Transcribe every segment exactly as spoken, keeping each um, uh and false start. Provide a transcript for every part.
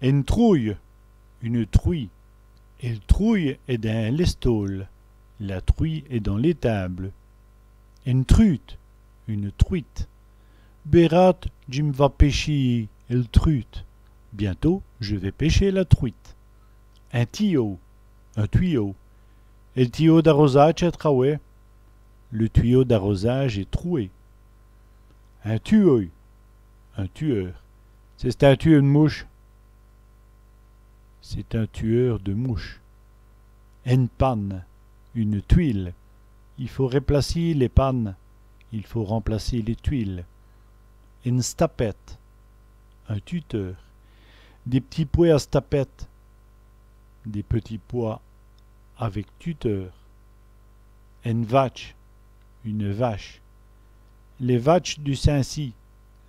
Ène trouye, une truie. El trouye èst dins lès staules. La truie est dans l'étable. Ène trûte, une truite. Bén rade, dji m' va pèchî èl trûte. Bientôt, je vais pêcher la truite. In tiyau, un tuyau. El tiyau d'arozâdje èst trawè. Le tuyau d'arrosage est troué. In tuweû, un tueur. C'è-st-in tuweû d' mouches. C'est un tueur de mouches. Ène pane, une tuile. I faut rèplacî lès panes. Il faut remplacer les tuiles. Ène stapète, un tuteur. Dès p'tits pwès a stapète. Des petits pois avec tuteur. Ène vatche, une vache. Lès vatches du cinci,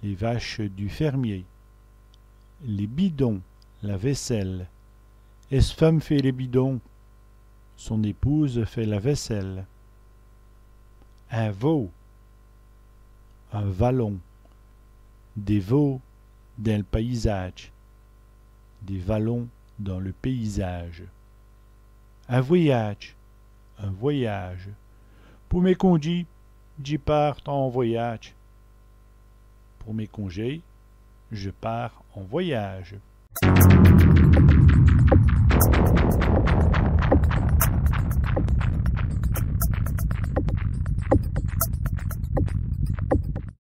les vaches du fermier. Lès bidons, la vaisselle. Ès' feume fét lès bidons. Son épouse fait la vaisselle. In vau, un vallon. Dès vaus dins l' payisâdje. Des vallons dans le paysage. In voyâdje, un voyage. Po mès condjîs, dji pârs en voyâdje. Pour mes congés, je pars en voyage.